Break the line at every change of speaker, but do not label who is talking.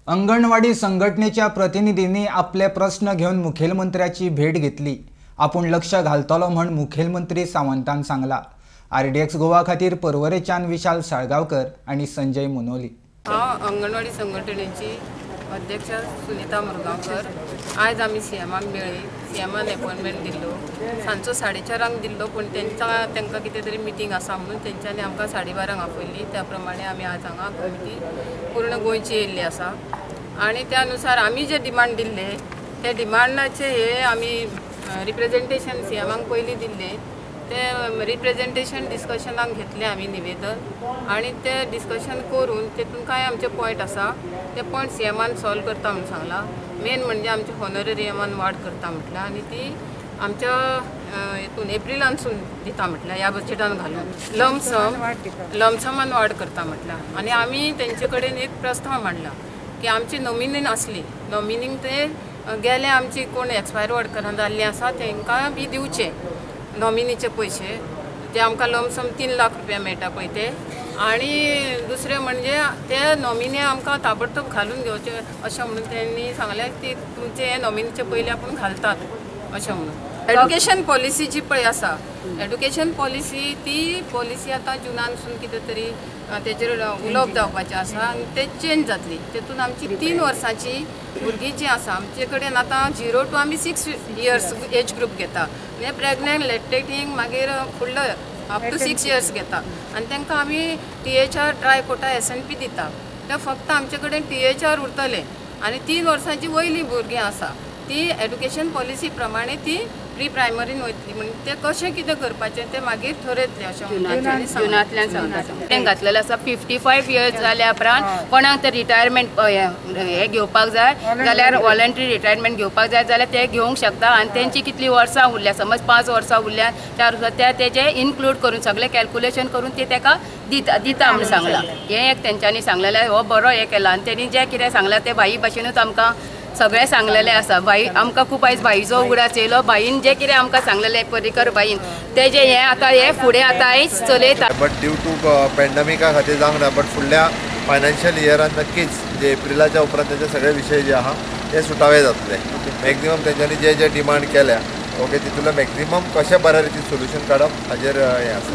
अंगणवाडी संघटनेच्या प्रतिनिधींनी आपले प्रस्न घेवन मुखेलमंत्र्याची भेट घेतली. आपूण लक्ष घालतलो म्हण मुखेलमंत्री सावंतान सांगला. आरडीएक्स गोवा खातीर पर्वरेच्यान विशाल साळगांवकर आनी संजय मुनोली.
हांव अंगणवाडी संघटनेची अध्यक्ष सुनीता मुरगांवकर. आयज आमी सीएमाक मेळ्ळी. सीएमान एपॉयंटमेंट दिल्लो सांजचो 4:30 दिल्लो, पूण तांकां कितें तरी मिटींग आसा म्हणून तेंच्यांनी आमकां 12:30 आपयल्ली. त्या प्रमाणे आमी आज हांगा कमिटी पूर्ण गोंयची येयल्ली आसा आनी त्या नुसार आमी जे डिमांड दिल्ले ते डिमांडाचे हे आमी रिप्रेजेंटेशन सीएमाक पयलीं दिल्ले, ते रिप्रेजेंटेशन डिस्कशनाक घेतले आमी निवेदन आनी ते डिस्कशन करून तेतून कांय आमचे पॉयंट आसा ते पॉयंट सीएमान सॉल्व करता म्हूण सांगला. मेन म्हणजे आमचे हॉनरेरियमान वाड करता म्हटल्यार आनी ती आमच्या हितून एप्रिलानसून दिता म्हटल्यार ह्या बजेटान घालून लमसमान वाड करता म्हटल्यार. आनी आमी तेंचे कडेन एक प्रस्ताव मांडला की आमची नॉमिनी आसली, नॉमिनीक ते गेले आमची कोण एक्सपायर वर्करां जाल्लीं आसा तांकां बी दिवचे नॉमिनीचे पयशे, ते आमकां लमसम 3 लाख रुपया मेळटा पळय ते. आनी दुसरें म्हणजे ते नॉमिनी आमकां ताबडतोब घालून घेवचे अशें म्हणून तेंणी सांगलें की तुमचे हे नॉमिनीचे पयलीं आपूण घालतात अशें म्हणून. एड्युकेशन पॉलिसी जी पळय आसा, एड्युकेशन पॉलिसी ती पॉलिसी आतां जुनानसून कितें तरी तेजेर उलोवप जावपाचें आसा आनी ते चेंज जातली. तेतून आमची 3 वर्सांची भुरगीं जीं आसा आमचे कडेन आतां 0 to आमी 6 इयर्स एज ग्रूप घेता, म्हणजे प्रेग्नंट लॅक्टेटींग मागीर फुडलो अप टू 6 इयर्स घेता आनी तांकां आमी THR try quota SNP दिता. ते फक्त आमचे कडेन THR उरतलें आनी 3 वर्सांची वयलीं भुरगीं आसा ती एड्युकेशन पॉलिसी प्रमाणे ती प्री प्रायमरीन वयतली. म्हणजे ते कशें कितें करपाचें तें मागीर थरयतलें अशें
जुनांतल्यान सांगता. घातलेलें आसा 55 इयर्स जाल्या उपरांत कोणाक तर रिटायरमेंट हे घेवपाक जाय जाल्यार वॉलंटरी रिटायरमेंट घेवपाक जाय जाल्यार ते घेवंक शकता आनी तेंची कितली वर्सां उरल्या, समज 5 वर्सां उरल्या 4 वर्सां, त्या तेजे इन्क्लूड करून सगळें कॅल्कुलेशन करून ते ताका दिता म्हूण सांगलां. हें एक तेंच्यांनी सांगलेलें, हो बरो हें केला आनी तेणी जें कितें सांगलां तें भाई भाशेनूच आमकां सगळें सांगलेलें आसा. भाई आमकां खूब आयज भाईचो उगडास येयलो, भाईन जें कितें आमकां सांगलेलें पर्रीकर भाईन तेजें हें आतां हें फुडें आतां आयज चलयता.
बट ड्यू टू पॅन्डमिका खातीर जावंक ना, बट फुडल्या फायनान्शियल इयरान नक्कीच जे एप्रिलाच्या उपरांत तेचे सगळे विशय जे आहा ते सुटावे जातले. मॅक्झिमम तेंच्यांनी जे जे डिमांड केल्या ओके तितूंतलो मॅक्झिमम कशें बऱ्या रितीन सोल्युशन काडप हाजेर हें आसा.